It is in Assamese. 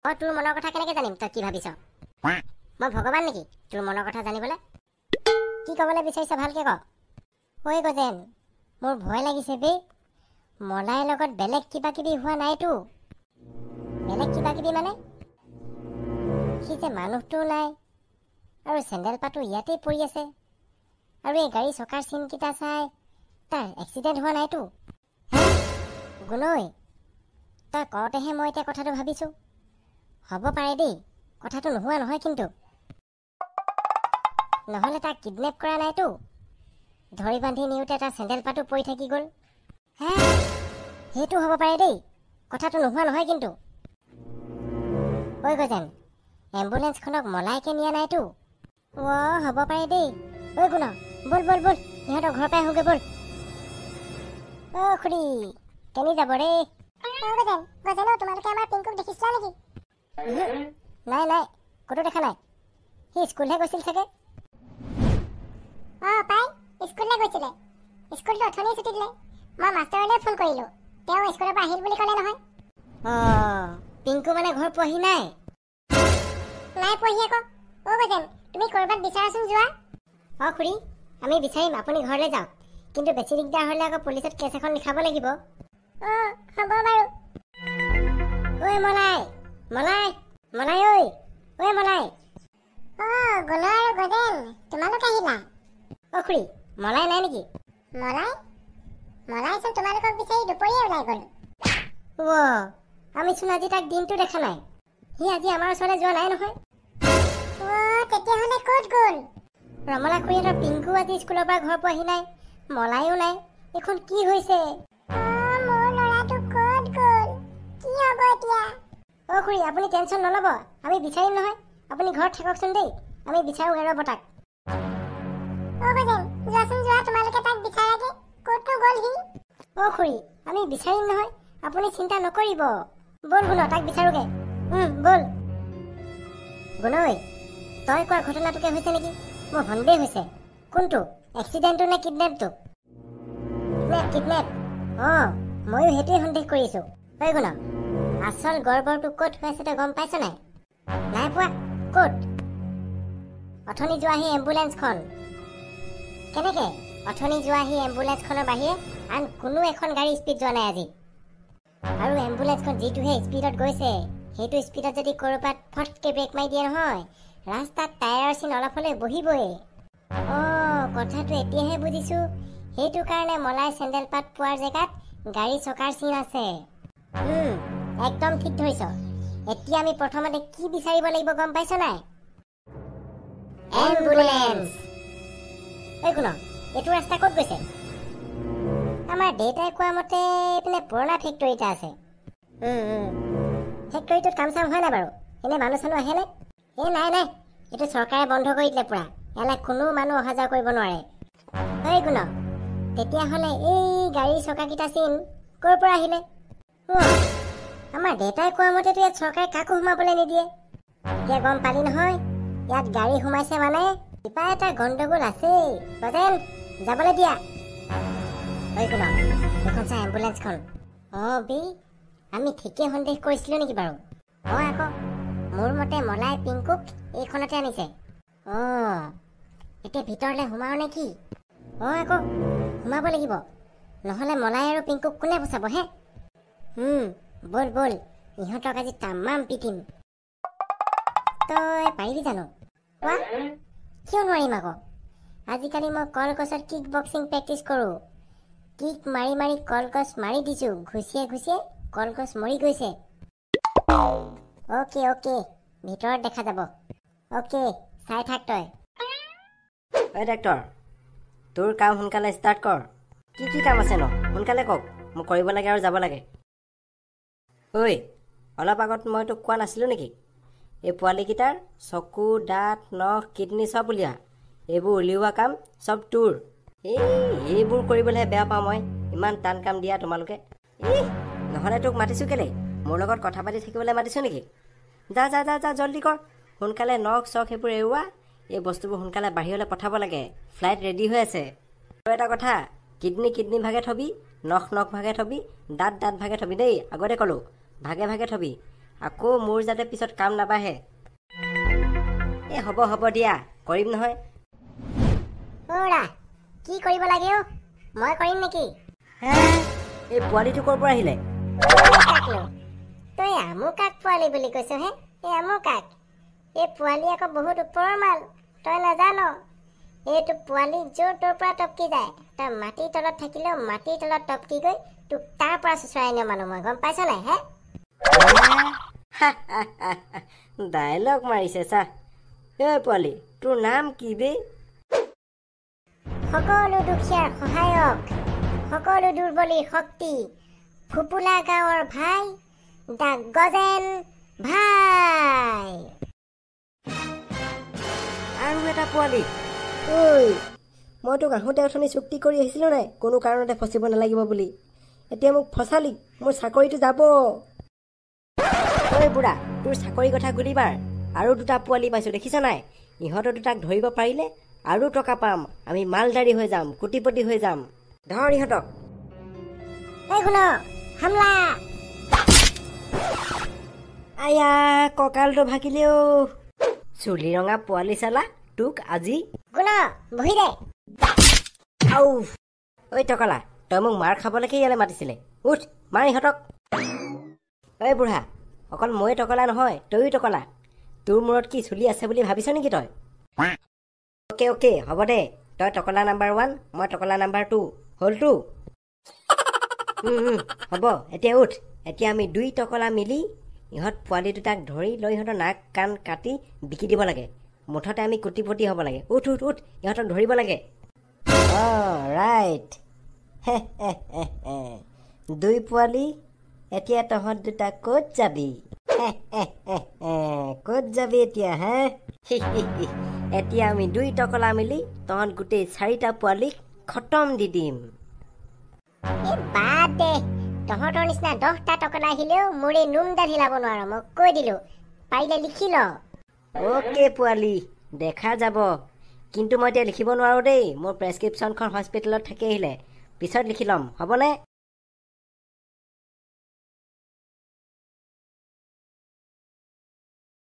মই তোৰ মনৰ কথা কেনেকৈ জানিম? তই কি ভাবিছ? মই ভগৱান নেকি তোৰ মনৰ কথা জানিবলৈ? কি ক'বলৈ বিচাৰিছ ভালকৈ ক। ঐ গজেন, মোৰ ভয় লাগিছে বে। মলাইৰ লগত বেলেগ কিবা কিবি হোৱা নাইতো? বেলেগ কিবা কিবি মানে? সি যে মানুহটোও নাই আৰু চেণ্ডেল পাতো ইয়াতেই পৰি আছে, আৰু এই গাড়ী চকাৰ চিনকেইটা চাই তাৰ এক্সিডেণ্ট হোৱা নাইতো? হে গুণৈ, তই কওঁতেহে মই এতিয়া কথাটো ভাবিছোঁ। হ'ব পাৰে দেই, কথাটো নোহোৱা নহয় কিন্তু। নহ'লে তাক কিডনেপ কৰা নাইতো? ধৰি বান্ধি নিওঁতে তাৰ চেণ্ডেল পাতো পৰি থাকি গ'ল। হে, সেইটো হ'ব পাৰে দেই, কথাটো নোহোৱা নহয় কিন্তু। ঐ গজেন, এম্বুলেঞ্চখনক মলাইকে নিয়া নাইতো? অ' হ'ব পাৰে দেই। ঐ গুণ, ব'ল ব'ল ব'ল, সিহঁতৰ ঘৰৰ পৰাই আহোঁগৈ ব'ল। অ' খুৰী, কেনি যাব ৰে? অ গজেন, গজেন অ, তোমালোকে আমাৰ পিংকুক দেখিছিলা নেকি? নাই নাই, ক'তো দেখা নাই। সি স্কুলহে গৈছিল চাগে। অ পাই, স্কুললৈ গৈছিলে। স্কুলটো অথনিয়ে ছুটি দিলে। মই মাষ্টৰলৈ ফোন কৰিলোঁ, তেওঁ স্কুলৰ পৰা আহিল বুলি ক'লে নহয়। অঁ, পিংকু মানে ঘৰ পোৱাহি নাই? নাই পোৱাহি আকৌ। অ গজেন, তুমি ক'ৰবাত বিচাৰাচোন যোৱা। অঁ খুৰী, আমি বিচাৰিম, আপুনি ঘৰলৈ যাওক। কিন্তু বেছি দিগদাৰ হ'লে আকৌ পুলিচত কেছ এখন লিখাব লাগিব। অ হ'ব বাৰু। ঐ মলাই, মলাই, মলাই ঐ, ঐ মলাই। অ গুণ আৰু গজেন, তোমালোক আহিলা? অ খুৰী, মলাই নাই নেকি? মলাই? মলাইচোন তোমালোকক বিচাৰি দুপৰীয়াই ওলাই গ'ল। অ' আমিচোন আজি তাক দিনটো দেখা নাই। সি আজি আমাৰ ওচৰলৈ যোৱা নাই নহয়। অ তেতিয়াহ'লে ক'ত গ'ল? ৰমলা খুৰীহঁতৰ পিংকু আজি স্কুলৰ পৰা ঘৰ পোৱাহি নাই, মলায়ো নাই। এইখন কি হৈছে? অ মোৰ ল'ৰাটো ক'ত গ'ল? কি হ'ব এতিয়া? অ খুৰী, আপুনি টেনশ্যন নল'ব, আমি বিচাৰিম নহয়। আপুনি ঘৰত থাককচোন দেই, আমি বিচাৰোঁ ৰ'ব তাক। অ গজেন, যোৱাচোন যোৱা, তোমালোকে তাক বিচাৰাগে, ক'তনো গ'ল সি? অ খুৰী, আমি বিচাৰিম নহয়, আপুনি চিন্তা নকৰিব। ব'ল গুণ, তাক বিচাৰোঁগে। ব'ল। গুণৈ, তই কোৱা ঘটনাটোকে হৈছে নেকি? মোৰ সন্দেহ হৈছে। কোনটো, এক্সিডেণ্টটো নে কিডনেপটো? Kidnap, kidnap. অঁ, ময়ো সেইটোৱে সন্দেহ কৰিছোঁ। ঐ গুণ, আচল গড়বৰটো ক'ত হৈ আছে তই গম পাইছ নাই? নাই পোৱা? ক'ত? অথনি যোৱা সেই এম্বুলেঞ্চখন। কেনেকে? অথনি যোৱা সেই এম্বুলেঞ্চখনৰ বাহিৰে আন কোনো এখন গাড়ী স্পীড যোৱা নাই আজি। আৰু এম্বুলেঞ্চখন যিটোহে স্পীডত গৈছে, সেইটো স্পীডত যদি ক'ৰবাত ফটকৈ ব্ৰেক মাৰি দিয়ে নহয়, ৰাস্তাত টায়াৰৰ চিন অলপ হ'লে বহিবই। অঁ, কথাটো এতিয়াহে বুজিছোঁ। সেইটো কাৰণে মলাই চেণ্ডেল পাত পোৱাৰ জেগাত গাড়ী চকাৰ চিন আছে। একদম ঠিক ধৰিছ। এতিয়া আমি প্ৰথমতে কি বিচাৰিব লাগিব গম পাইছ নাই? এম্বুলেঞ্চ। ঐ গুণ, এইটো ৰাস্তা ক'ত গৈছে? আমাৰ দেউতাই কোৱা মতে এইপিনে পুৰণা ফেক্টৰী এটা আছে। ফেক্টৰীটোত কাম চাম হয় নাই বাৰু? এনেই মানুহ চানুহ আহেনে? এই নাই নাই, এইটো চৰকাৰে বন্ধ কৰি দিলে পূৰা। ইয়ালৈ কোনো মানুহ অহা যোৱা কৰিব নোৱাৰে। ঐ গুণ, তেতিয়াহ'লে এই গাড়ীৰ চকাকেইটা চিন ক'ৰ পৰা আহিলে? আমাৰ দেউতাই কোৱা মতেতো ইয়াত চৰকাৰে কাকো সোমাবলৈ নিদিয়ে। এতিয়া গম পালি নহয়, ইয়াত গাড়ী সোমাইছে মানে কিবা এটা গণ্ডগোল আছেই। গজেন, যাবলৈ দিয়া। ঐ গুণ, এইখন চা এম্বুলেঞ্চখন। অঁ বি, আমি ঠিকেই সন্দেহ কৰিছিলোঁ নেকি বাৰু? অঁ আকৌ, মোৰ মতে মলাই পিংকুক এইখনতে আনিছে। অঁ, এতিয়া ভিতৰলৈ সোমাওঁ নে কি? অঁ আকৌ সোমাব লাগিব, নহ'লে মলাই আৰু পিংকুক কোনে বচাব হে? ব'ল ব'ল, ইহঁতক আজি তামাম পিটিম। তই পাৰিবি জানো? কোৱা, কিয় নোৱাৰিম আকৌ? আজিকালি মই কলগছত কিক বক্সিং প্ৰেক্টিচ কৰোঁ। কিক মাৰি মাৰি কলগছ মাৰি দিছোঁ, ঘুচিয়াই ঘুচিয়াই কলগছ মৰি গৈছে। অ'কে অ'কে, ভিতৰত দেখা যাব। অ'কে, চাই থাক তই। ঐ ডাক্তৰ, তোৰ কাম সোনকালে ষ্টাৰ্ট কৰ। কি কি কাম আছে ন সোনকালে কওক, মোক কৰিব লাগে আৰু যাব লাগে। ঐ, অলপ আগত মই তোক কোৱা নাছিলোঁ নেকি? এই পোৱালিকেইটাৰ চকু, দাঁত, নখ, কিডনী চব উলিওৱা। এইবোৰ উলিওৱা কাম চব তোৰ। এই এইবোৰ কৰিবলৈহে বেয়া পাওঁ মই, ইমান টান কাম দিয়া তোমালোকে। এই নহ'লে তোক মাতিছোঁ কেলৈ? মোৰ লগত কথা পাতি থাকিবলৈ মাতিছোঁ নেকি? যা যা যা যা, জল্দি কৰ সোনকালে। নখ চখ সেইবোৰ এৰুওৱা, এই বস্তুবোৰ সোনকালে বাহিৰলৈ পঠাব লাগে। ফ্লাইট ৰেডি হৈ আছে। আৰু এটা কথা, কিডনী কিডনী ভাগে থবি, নখ নখ ভাগে থবি, দাঁত দাঁত ভাগে থবি দেই। আগতে ক'লোঁ, ভাগে ভাগে থবি। আকৌ মোৰ যাতে পিছত কাম নাবাঢ়ে। এই হ'ব হ'ব দিয়া, কৰিম নহয়। অ'ৰা, কি কৰিব লাগে অ'? মই কৰিম নেকি? হে, এই পোৱালিটো ক'ৰ পৰা আহিলে? কাকনো তই আমুকাক পোৱালি বুলি কৈছ হে? এই আমুকাক, এই পোৱালি আকৌ বহুত ওপৰৰ মাল, তই নাজান। এইটো পোৱালি য'ৰ ত'ৰ পৰা টপকি যায়। তই মাটিৰ তলত থাকিলেও মাটিৰ তলত টপকি গৈ তোক তাৰ পৰা চোঁচৰাই নিওঁ মানুহ মই, গম পাইছ নাই হে? ডাইলগ মাৰিছে চা। ঐ পোৱালি, তোৰ নাম কি বে? সকলো দুখীয়াৰ সহায়ক, সকলো দুৰ্বলীৰ শক্তি, ফোপোলা গাঁৱৰ ভাই, দা গজেন ভাই। আৰু এটা পোৱালি। ঐ, মই তোক আহোঁতে অথনি চুক্তি কৰি আহিছিলোঁ নাই, কোনো কাৰণতে ফচিব নালাগিব বুলি। এতিয়া মোক ফচালি, মোৰ চাকৰিটো যাব। ঐ বুঢ়া, তোৰ চাকৰিৰ কথা গুলিবাৰ। আৰু দুটা পোৱালি পাইছোঁ, দেখিছ নাই? ইহঁতৰ দুটাক ধৰিব পাৰিলে আৰু টকা পাম, আমি মালদাৰী হৈ যাম, কোটিপতি হৈ যাম। ধৰ ইহঁতক। এই শুন, হামলা! আয়া, কঁকালটো ভাগিলে অ'। চুলি ৰঙা পোৱালি চালা, তোক আজি। গুণ, বহি দে। আউ, ঐ টকলা, তই মোক মাৰ খাবলৈকে ইয়ালৈ মাতিছিলে। উঠ, মাৰ ইহঁতক। ঐ বুঢ়া, অকল ময়ে টকলা নহয়, তয়ো টকলা। তোৰ মূৰত কি চুলি আছে বুলি ভাবিছ নেকি তই? অ'কে অ'কে, হ'ব দে। তই টকলা নাম্বাৰ 1, মই টকলা নাম্বাৰ 2, হ'লতো? হ'ব, এতিয়া উঠ। এতিয়া আমি দুই টকলা মিলি ইহঁত পোৱালি দুটাক ধৰি লৈ ইহঁতৰ নাক কাণ কাটি বিকি দিব লাগে। মুঠতে আমি কোটিপতি হ'ব লাগে। উঠ উঠ উঠ, ইহঁতক ধৰিব লাগে। অঁ ৰাইট। দুই পোৱালি, এতিয়া তহঁত দুটা ক'ত যাবি? ক'ত যাবি এতিয়া হে? এতিয়া আমি দুই টকলা মিলি তহঁত গোটেই চাৰিটা পোৱালিক খতম দি দিম। এই বাদ দে, তহঁতৰ নিচিনা 10টা টকলা আহিলেও মোৰ এই নোমডাল হিলাব নোৱাৰ, মই কৈ দিলো। পাৰিলে লিখি ল। অ'কে পোৱালি, দেখা যাব। কিন্তু মই এতিয়া লিখিব নোৱাৰোঁ দেই, মোৰ প্ৰেছক্ৰিপশ্যনখন হস্পিটেলত থাকি আহিলে। পিছত লিখি ল'ম, হ'বনে?